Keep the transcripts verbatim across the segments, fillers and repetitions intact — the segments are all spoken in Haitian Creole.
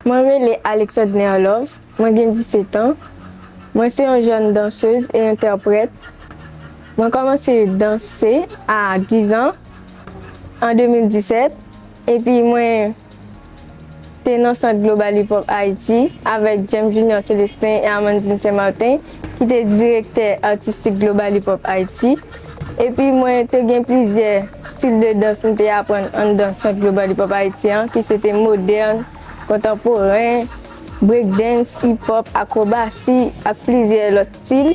Mwen rele Alexandre Nerlove, mwen gen disèt an. Mwen se yon jèn dansez e entèprèt. Mwen kòmanse danse a diz an, an de mil disèt, epi mwen te nan Sant Global Hip Hop Haïti avèk James Junior Célestin e Amandine Saint Martin, ki te direktè atistik Global Hip Hop Haïti. Epi mwen te gen plizyè stil de dans mwen te aprann anndan Sant Global Hip Hop Haïti an, ki se te modèn, kontanporen, breakdance, hip hop, akrobasi, ak plizyè lòt stil,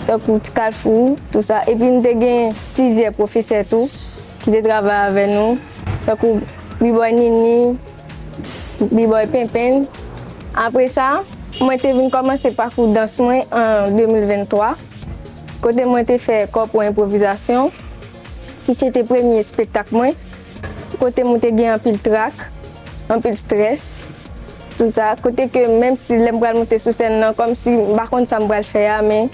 tankou ti kalfou, tou sa. Epi m te gen plizyè pwofesè tou ki te travay avè nou, tankou B-Boy Nini, B-Boy Penpen. Apre sa, mwen te vin kòmanse pakou dans mwen an de mil venntwa, kote mwen te fè Kòpò Enpwovizasyon, ki se te premye espektak mwen, kote mwen te gen anpil trak, anpil strès, tou sa, kote ke menm si lè m pral monte sou sèn nan, kòmsi m pa konn sa m pral fè a, men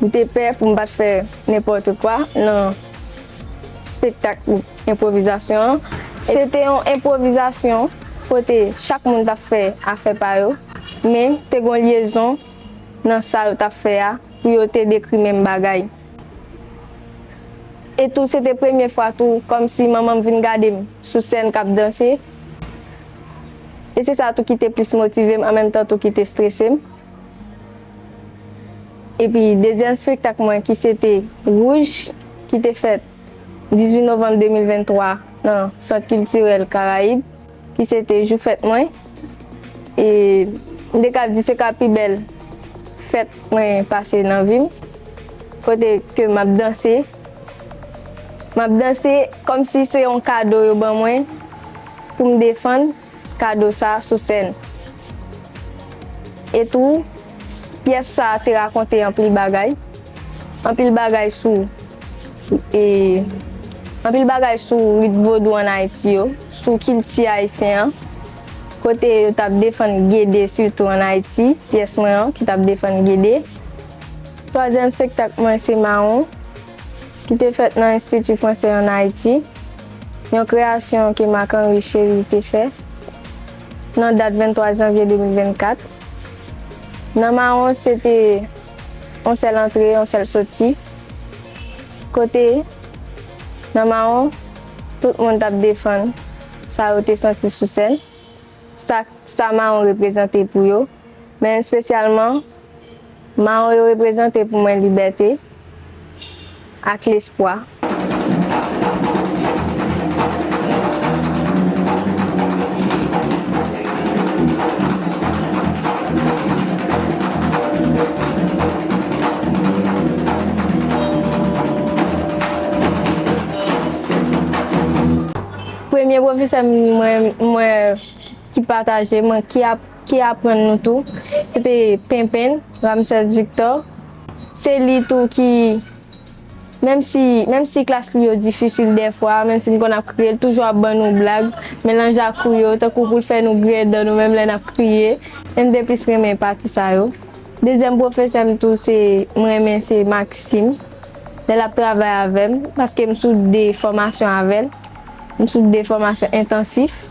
m te pè pou m pa t fè nenpòt kwa nan espektak enpwovizasyon an. Se te yon enpwovizasyon kote chak moun t ap fè afè pa yo, men te gen yon lyezon nan sa yo t ap fè a pou yo te dekri menm bagay. E tou, se te premye fwa tou, kòmsi manman m vin gade m sou sèn k ap danse. E se sa tou ki te plis motive m, an menm tan tou ki te strese m. Epi, dezyèm espektak mwen, ki se te Wouj, ki te fèt dizuit novanm de mil venntwa nan Sant Kiltirèl Karayib, ki se te jou fèt mwen. E m te ka di se ka pi bèl fèt mwen pase nan vi m, kote ke m ap danse. M ap danse kòmsi se yon kado yo ban mwen pou m defann kado sa sou sèn. E tou, s- pyès sa te rakonte anpil bagay. Anpil bagay sou, e, anpil bagay sou rit vodou ann Ayiti yo, sou kilti ayisyen an, kote yo t ap defann Gede, sitou ann Ayiti, pyès mwen an ki t ap defann Gede. Twazyèm espektak mwen se Mawon, ki te fèt nan Enstiti Fransè ann Ayiti, yon kreyasyon ke Marc Henry Chéry te fè nan dat venntwa janvye de mil vennkat. Nan Mawon, se te yon sèl antre, yon sèl soti. Kote, nan Mawon, tout moun t ap defann sa yo te santi sou sèn, sa, sa Mawon reprezante pou yo, men espesyalman, Mawon yo reprezante pou mwen libète ak lespwa. Premye pwofesè m mwen, mwen ki pataje, mwen ki ap, ki aprann nou tou, se te Penpen, Ramsès Victor. Se li tou ki, menm si, menm si klas li yo difisil dèfwa, menm si n konn ap kriye, l toujou ap ban nou blag, melanj ak kou yo, tankou pou l fè nou griyen dan nou menm lè n ap kriye. E m te plis renmen pati sa yo. Dezyèm pwofesè m tou se, m renmen se Maxime. Lè l ap travay avè m, paske m sou de fòmasyon avè l. M sou de fòmasyon entansif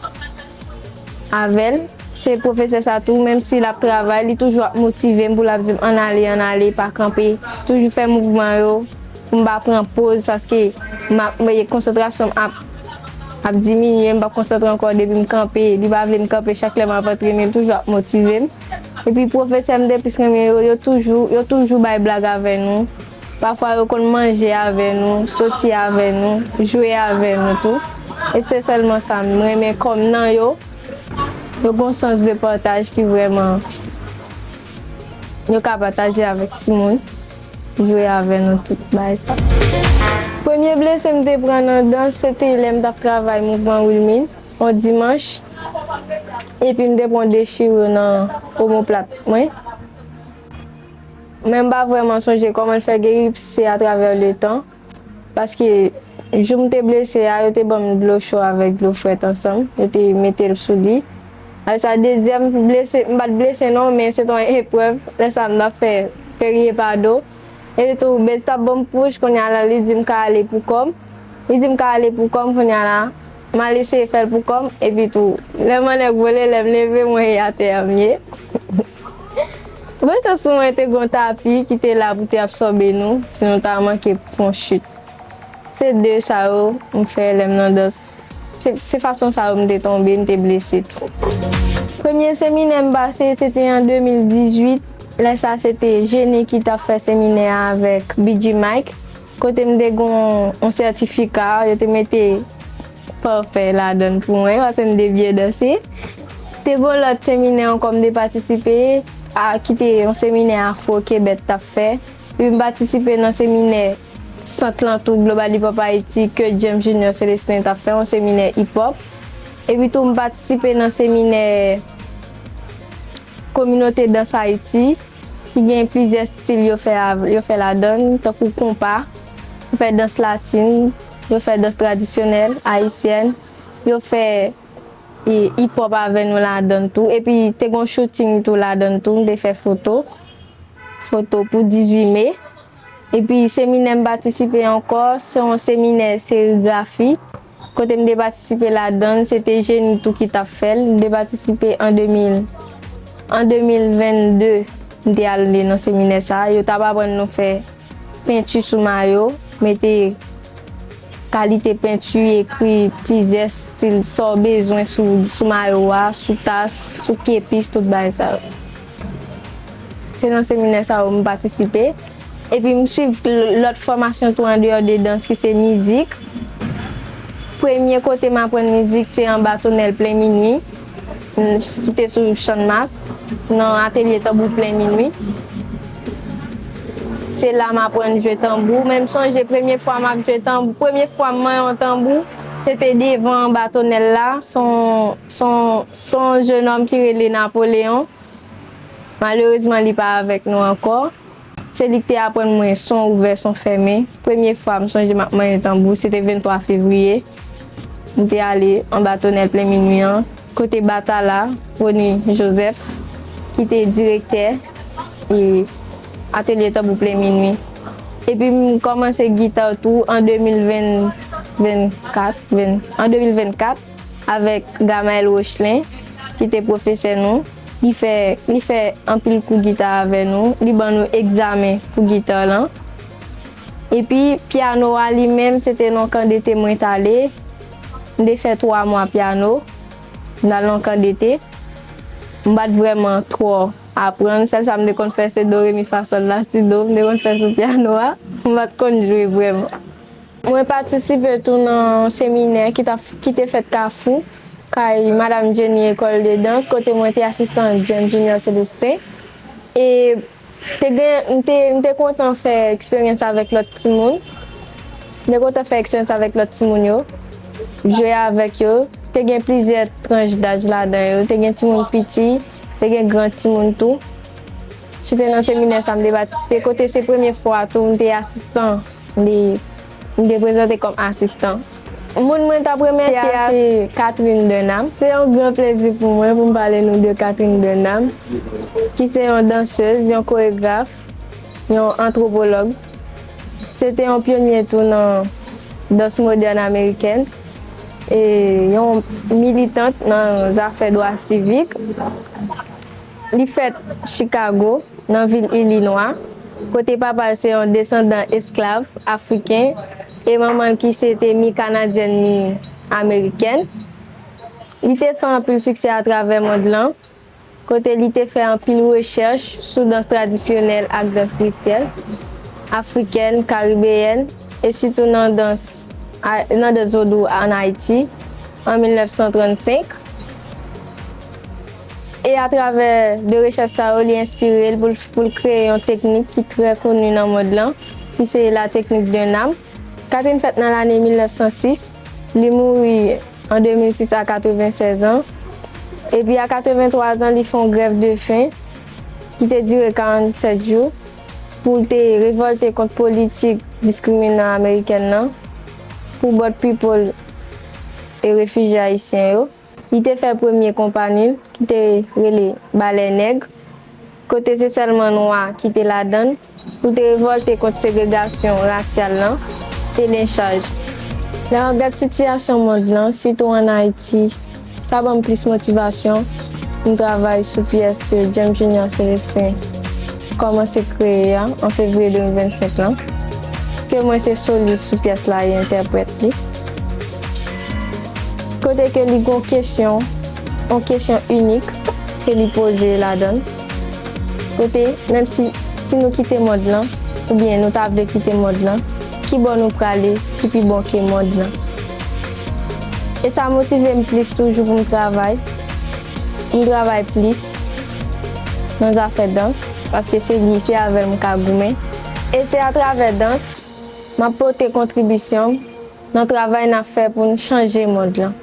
avè l. Se pwofesè sa tou, menm si l ap travay, li toujou ap motive m pou l ap di m, "Ann ale, ann ale, pa kanpe." Toujou fè mouvman yo, pou m pa pran poz, paske m ap, m, konsantrasyon m ap, ap diminye, m p ap konsantre ankò depi m kanpe. Li pa vle m kanpe chak lè m ap antre, men li toujou ap motive m. Epi pwofesè m de plis renmen yo, yo toujou, yo toujou bay blag avè nou. Pafwa yo konn manje avè nou, soti avè nou, jwe avè nou tou. E se sèlman sa m renmen kòm nan yo. Yo gen yon sans de pataj ki vrèman, yo ka pataje avèk timoun, jwe avè nou, tout bagay sa. Premye blese m te pran nan dans, se te lè m t ap travay mouvman Wilmine, yon dimanch, epi m te pran yon dechire nan omoplat mwen. Men m pa vrèman sonje kòman l fè geri, se atravè letan. Paske jou m te blese a, yo te ban m dlo cho avèk dlo frèt ansanm. Yo te mete l sou li. Apre sa, dezyèm blese, m pa t blese non, men se t yon eprèv. Lè sa a, m t ap fè Perrier Pardo. Epi tou, Bez t ap ban m pouch, kounye a la, li di m ka ale pou kò m. Li di m ka ale pou kò m, kounye a la, M al eseye fè l pou kò m, epi tou, lè mannèg vole, lè m leve, mwen e atè a m ye. Bon chans pou mwen, te gen yon tapi ki te la pou te absòbe nou, si nou ta manke fè yon chit. Se de sa yo m fè lè m nan dans. Se, se fason sa yo m te tonbe, m te blese tou. Premye seminè m pase, se te an de mil dizuit. Lè sa, se te Jenny ki t ap fè seminè a avèk B G Mike. Kote m te gen yon, yon sètifika, yo te mete pafè ladan l pou mwen, paske m te byen danse. Te gen yon lòt seminè ankò m te patisipe, a, ki te yon seminè afwo ke Bèt t ap fè. Epi m patisipe nan seminè Sant lan tou, Global Hip Hop Haiti, ke James Junior Celestin t ap fè, yon seminè hip hop. Epi tou, m patisipe nan seminè Kominote Dans Ayiti, ki gen plizyè stil yo fè, yo fè ladan l, tankou konpa, yo fè dans latin, yo fè dans tradisyonèl ayisyèn, yo fè, e, hip hop avè nou ladan l tou. Epi te gen yon shooting tou ladan l tou, m te fè foto, foto pou dizuit me. Epi seminè m patisipe ankò, se yon seminè serigrafi. Kote m te patisipe ladan l, se te Jenny tou ki t ap fè l. M te patisipe an de mil, an de mil vennde, m te ale nan seminè sa a. Yo t ap aprann nou fè penti sou mayo, mete kalite penti, ekri plizyè stil, sa w bezwen sou, sou mayo a, sou tas, sou kepis, tout bagay sa yo. Se nan seminè sa yo m patisipe. Epi m swiv l-, lòt fòmasyon tou andeyò de dans ki se mizik. Premye kote m aprann mizik se anba tonèl plen minui, m, ki te sou Channmas, nan atelye tanbou plen minui. Se la m aprann jwe tanbou. Men m sonje premye fwa m ap jwe tanbou, premye fwa m manyen yon tanbou, se te devan anba tonèl la. Se yon, se yon, se yon jenòm ki rele Napoleon. Malerezman, li pa avèk nou ankò. Se li ki te aprann mwen son ouvè, son fèmen. Premye fwa m sonje m ap manyen tanbou, se te venntwa fevriye. M te ale anba tonèl plen minui an, kote Batala, Rony Joseph, ki te direktè, e, atelye tanbou plen minui. Epi m kòmanse gita tou an de mil ven, vennkat, ven, an de mil vennkat. Avèk Gamaël Rochelin, ki te pwofesè nou. Li fè, li fè anpil kou gita avè nou. Li ban nou egzamen pou gita lan. Epi, pyano a li menm, se te nan kan dete mwen t ale. M te fè twa mwa pyano. M t al nan kan dete. M pa t vrèman twò aprann. Sèl sa m te konn fè, se do, re, mi, fa, sòl, la, si, do. M te konn fè sou pyano a. M pa t konn jwe vrèman. Mwen patisipe tou nan seminè ki t ap, ki te fèt Kafou, kay Madam Jenny École de Danse, kote mwen te asistan James Junior Celestin. E te gen, m te, m te kontan fè eksperyans avèk lòt timoun. M te kontan fè eksperyans avèk lòt timoun yo, jwe avèk yo. Te gen plizyè tranch daj ladan yo. Te gen timoun piti, te gen gran timoun tou. Se te nan seminè sa m te patisipe, kote se premye fwa tou m te asistan. M te, m te prezante kòm asistan. Moun mwen t ap remèsye a se Catherine Dunham. Se yon gran plezi pou mwen pou m pale nou de Catherine Dunham, ki se yon dansez, yon koregraf, yon antwopològ. Se te yon pyonye tou nan dans modèn amerikèn e yon militant nan zafè dwa sivik. Li fèt Chicago, nan vil Ilinwa, kote papa l se yon desandan esklav afriken e manman l ki se te mi kanadyèn, mi amerikèn. Li te fè anpil siksè atravè mond lan, kote li te fè anpil rechèch sou dans tradisyonèl ak dans rityèl afrikèn, karibeyèn, e sitou nan dans, a, nan dans vodou ann Ayiti, an mil nèf san trannsenk. E atravè de rechèch sa yo, li enspire l pou l, pou l kreye yon teknik ki trè koni nan mond lan, ki se la teknik Dunham. Catherine fèt nan lane mil nèf san sis, li mouri an de mil sis a katrevennsèz an. Epi a katreventwa zan, li fè yon grèv de fen ki te dire karannsèt jou pou l te revòlte kont politik diskriminant amerikèn nan pou Black People e refijye ayisyen yo. Li te fè premye konpanyi l, ki te rele Balè Nèg, kote se sèlman nwa ki te ladan l, pou te revòlte kont segregasyon rasyal lan e lenchaj. Lè m ap gad sitiyasyon mond lan, sitou ann Ayiti, sa ban m plis motivasyon pou m travay sou pyès ke James Junior Celestin kòmanse kreye a an fevriye de mil vennsenk lan, ke mwen se solis sou pyès la e entèprèt li. Kote ke li gon kesyon, yon kesyon inik ke li poze ladan l. Kote, menm si, si nou kite mond lan, oubyen nou ta vle kite mond lan, ki bò nou prale ki pi bon ke mond lan? E sa motive m plis toujou pou m travay, pou m travay plis nan zafè dans, paske se li, se avè l m ka goumen. E se atravè dans, m ap pote kontribisyon m nan travay n ap fè pou n chanje mond lan.